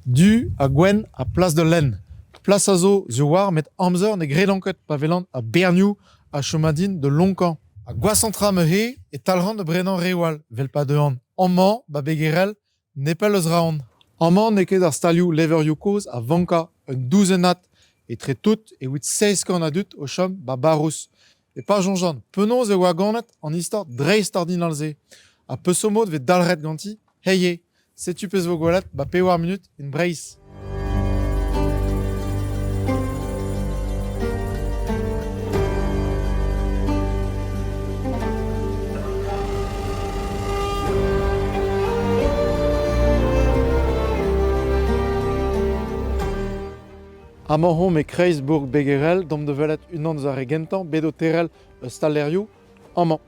Du ha gwenn ha plas da lenn. Plas a zo sur war met amzer ne gredan ket pa welan a bernioù a choma din da lonkañ. Ha gwashañ tra neuze e talc'han da brenañ reoù all 'vel pa deuan amañ ba Begerel nepell eus Raon. Amañ n'eo ket ar stalioù levrioù kozh a vanka un douzennad etre tout evit 700 a dud o chom ba barrouz. E pa soñjan penaos e oa ganet an istor dreistordinal-se ha peseurt mod 'vez dalc'het ganti, heie, setu pezh 'vo gwelet 'ba pevar munut en Breizh. Amañ omp e-kreiz bourk Begerel, domp da welet unan eus ar re gentañ bet o terc'hel eus stalerioù amañ.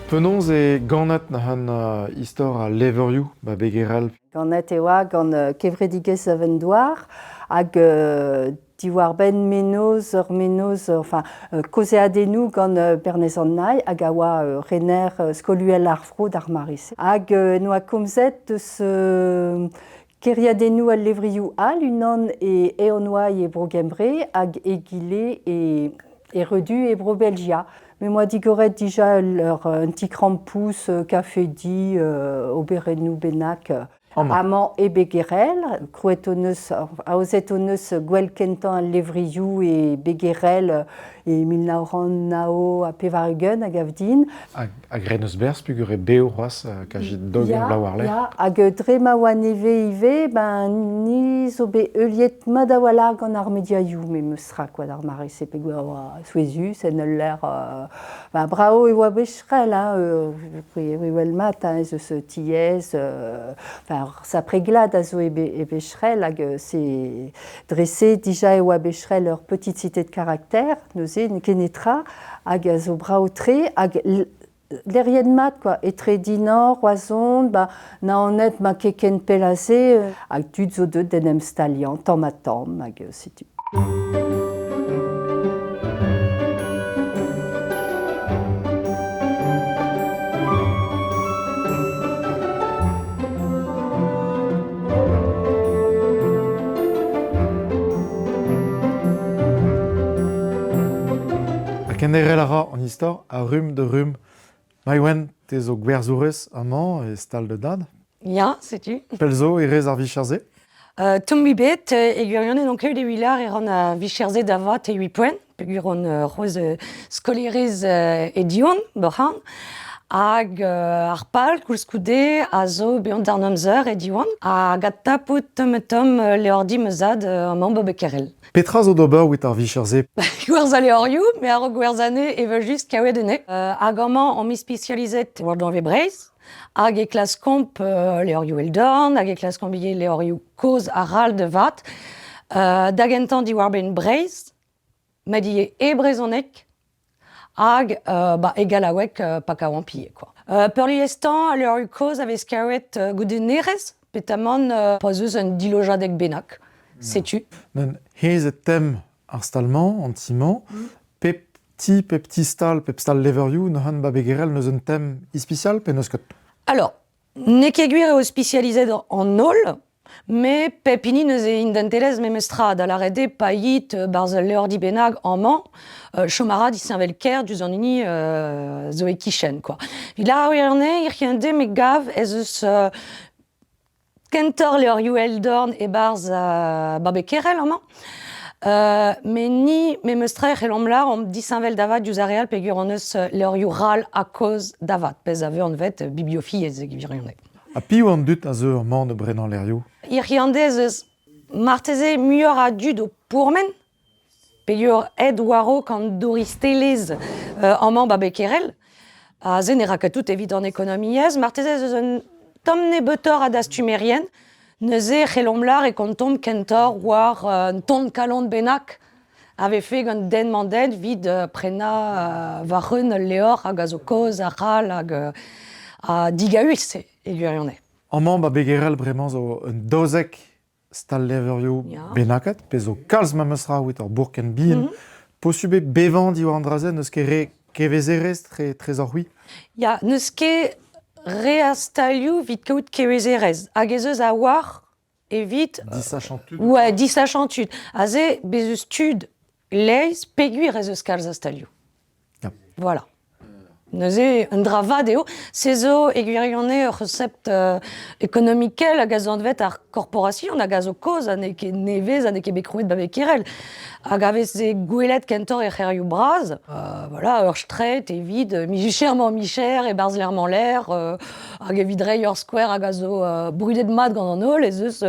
Penaos eo ganet neuze istor al levrioù ba Begerel? Ganet e oa gant kevredigezh Aven-Douar hag diwar-benn mennozh ur mennozh, enfin kaozeadennoù gant Bernez an Nail hag a oa rener Skol-Uhel ar Vro d'ar mare-se. Hag en oa komzet deus kêriadennoù al levrioù all, unan e Eonwai e Bro-Gembre hag egile e e Redu e Bro-Belgia. Me 'moa digoret dija un ti krampouz, kafedi, oberennoù bennak. Amañ e Begerel, krouet hon eus, aozet hon eus gwell kentañ al levrioù e Begerel e 1989 a gav din. Hag ret eus berzh peogwir eo bev c'hoazh kazi 20 vloaz war-lerc'h. Ya, hag dre ma oa nevez ivez, ben ni zo bet heuliet mat a-walc'h gant ar mediaioù memes tra quoi d'ar mare-se peogwir oa souezhus en ul lec'h ben, brav e oa bet Hein, well mat hein, ez eus tiez, enfin, sapre glad a zo e Becherel hag c'est dre-se dija e oa Becherel ur petite cité de caractère, neuze n'eo ket netra, hag a zo brav-tre, hag lec'hiet mat quoi, etre Dinan, Roazhon, ba Naoned ma ket ken pell aze, hag tud zo deuet d'en em staliañ tamm-ha-tamm, hag setu. Ha kenderc'hel a ra an istor a rumm da rumm. Maïwenn, te zo gwerzhourez amañ e stal da dad. Ya, setu. Pell zo e rez ar vicher-se? Tomm ebet, e gwirionez n'on ket evit lâr e ran ar vicher-se da vat e poent, peogwir on c'hoazh skolaerez e Diwan, Borc'han. Hag ar pal, koulskoude, a zo bezañ darn amzer e Diwan, hag adtapout tamm-ha-tamm levrdi ma zad amañ ba Bekerel. Petra zo d'ober evit ar vicher-se? Gwerzhañ levrioù, met a-raok gwerzhañ anezhe evel-just kaouet anezhe. Hag amañ omp ispisializet war danvez Breizh, hag e klaskomp levrioù Eldorn, hag e klaskomp ivez levrioù kozh arall da vat. Da gentañ diwar-benn Breizh, met ivez e brezhoneg hag ba, e gallaoueg pa kaoamp ivez quoi. Peurliestañ, al levrioù kozh a vez kavet goude nerezh, petamant pa 'z eus un dilojadeg bennak. Setu. Neuze, hezh eo tem ar stal-mañ, an ti-mañ. Pep ti, pep ti-stal, pep stal levrioù, neuze ba Begerel n'eus un tem ispisial pe n'eus ket? Alors, n'eo ket gwir eo spesializet an holl, met pep hini neuze identelezh memes tra, da lâret eo pa yit 'barzh ul levrdi bennak amañ, chom a ra disheñvel-kaer diouzh an hini zo e-kichen quoi. Evit lâret ar wirionez, hiziv me gav ez eus Kentoc'h levrioù Eldorn e-barzh Babekerel amañ. Met ni, memes tra e c'hellomp lâr omp disheñvel da vat diouzh ar re all peogwir hon eus levrioù ral ha kozh da vat, pezh a vez anvet bibliofiezh e gwirionez. Ha piv an dud a zeu amañ da brenañ levrioù? Hiziv ez eus marteze muioc'h a dud o pourmen peogwir aet war-raok an douristelezh amañ ba Bekerel. Aze ne ra ket tout evit an ekonomiezh. Marteze ez eus un tamm nebeutoc'h a dastumerien. Neuze e c'hellomp lâr e kontomp kentoc'h war un ton kalon bennak a vefe gant den-mañ-den evit prenañ war-eeun ul levr hag a zo kozh, a ral hag ha digaüs e gwirionez. Amañ ba Begerel bremañ zo un 12 stal-levrioù bennaket, pezh zo kalz memes tra evit ur bourkenn bihan. Posubl eo bevañ diwar an dra-se, n'eus ket re kevezerezh tre trezoc'h-c'hwi? Ya, n'eus ket re a stalioù evit kaout kevezerezh. Hag ez eus a-walc'h evit... Disachañ tud. Ouais, disachañ tud. Aze, bez eus tud leizh peogwir ez eus kalz a stalioù. Ya. Voilà. Neuze, un dra vat eo. Se zo e gwirionez ur resept ekonomikel hag a zo anvet ar korporasion hag a zo kozh ha n'eo ket nevez ha n'eo ket bet krouet ba Bekerel. Hag a veze gwelet kentoc'h er c'hêrioù bras. Voilà, ur straed evit micher-mañ-micher, e-barzh l'air-mañ-l'air, hag evit reiñ ur skouer hag a zo brudet mat gant an holl ez eus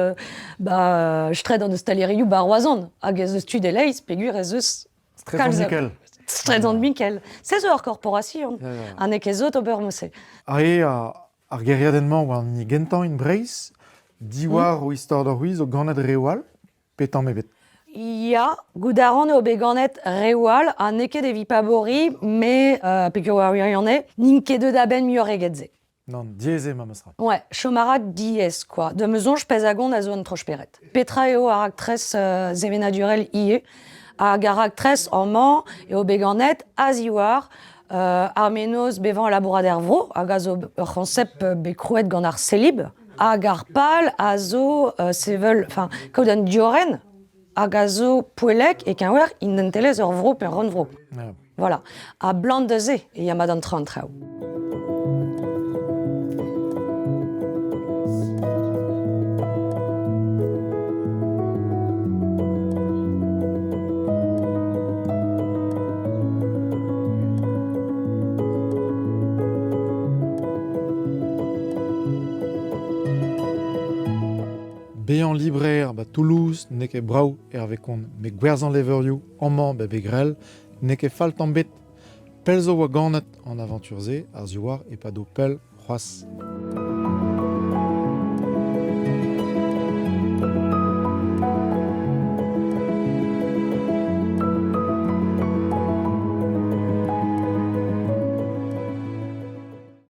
ba straed an ostalerioù ba Roazhon hag ez eus tud e-leizh peogwir ez eus Straed Mikel. Straed Mikel. Se zo ur korporasion ha n'eo ket sot ober mod-se. Ae ar gêriadenn-mañ oa an hini gentañ en Breizh. Diwar o istor d'hor zo ganet reoù all pe tamm ebet? Ya, goût a ran eo bet ganet reoù all ha n'eo ket evit paboriñ, met peogwir oa wirionez, n'int ket deuet a-benn muioc'h eget se. Nann, diaes eo memes tra. Ouais, chom a ra diaes, quoi. Da ma soñj, pezh a gont a zo un tro-spered. Petra eo ar raktres sevenadurel ivez? Hag ar raktres amañ eo bet ganet a-ziwar ar mennozh bevañ labourat er vro, hag a zo ur c'honsept bet krouet gant ar Celib. Hag ar pal a zo sevel, enfin, kaout un diorren hag a zo poellek e-keñver identelezh ur vro pe ur rannvro. Yeah. Voilà. Ha blant da se e ya mat an traoù an traoù. Bezañ librer ba Toulouse n'eo ket brav hervez kont met gwerzhañ levrioù amañ ba Begrel n'eo ket fall tamm bet. Pell zo oa ganet an avantur-se a-ziwar e-pad ho pell c'hoazh.